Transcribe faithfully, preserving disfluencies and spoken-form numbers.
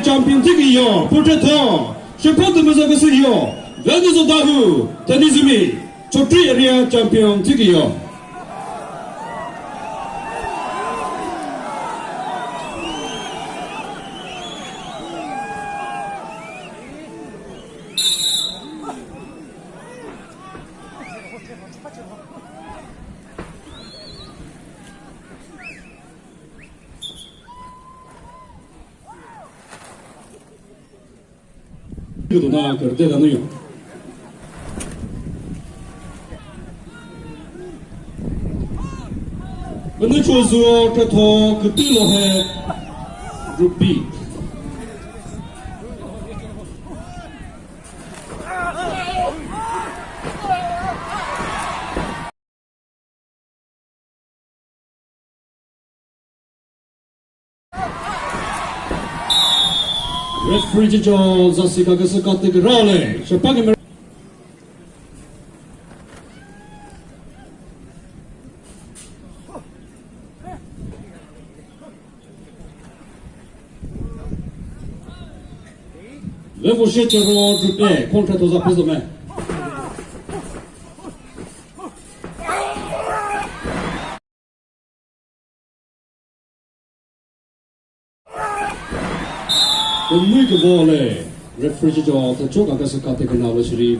Champion thiküyo, portrait tho, shepha tümüza küsüyo, Venuzo Dawhuo, Thenyizumi, Chokri area champion thiküyo. Küdona kürte danüyo. Künü chozuo kretho kütü lohe Group B. Referee cho zasika küsü katü kürale. Shepha kümüre. Level shit ro Group A, contract was up his man. Kümüi küvole, referee cho, tücho ka küsü katü künalü shiri.